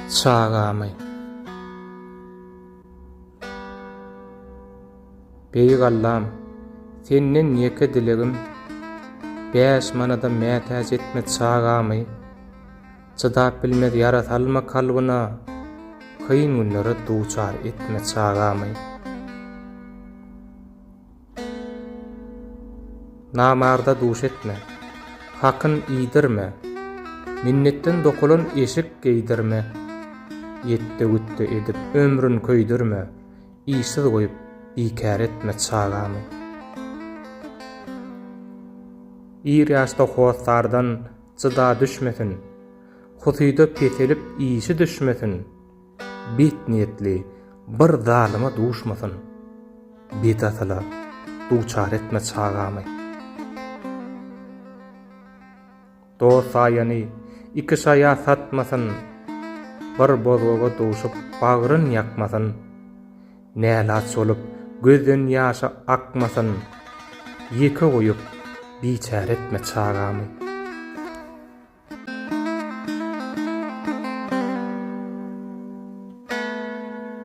Çagamy. Beýik Allam, Senden ýeke dilegim, Bäş manada mätäç etme çagamy. Çydap bilmez ýara salma kalbyna, Kyn günlere duçar etme çagamy. Namarda duş etme, hakyn iýdirme, Minnetden dokulan eşik geýdirme, Ýetde-gütde edip ömrün köýdürme, Işsiz goýup bikär etme çagamy. Ir ýaşda hossardan jyda düşmesin, Husyda peselip işi düşmesin, Bet niýetli bir zalyma duşmasyn, Bet asyla duçar etme çagamy. Dost saýany iki şaýa satmasyn, Bir bozgaga duşup bagryn ýakmasyn, Nälaç bolup gözden ýaşy akmasyn, Ýeke goýup biçäre etme çagamy.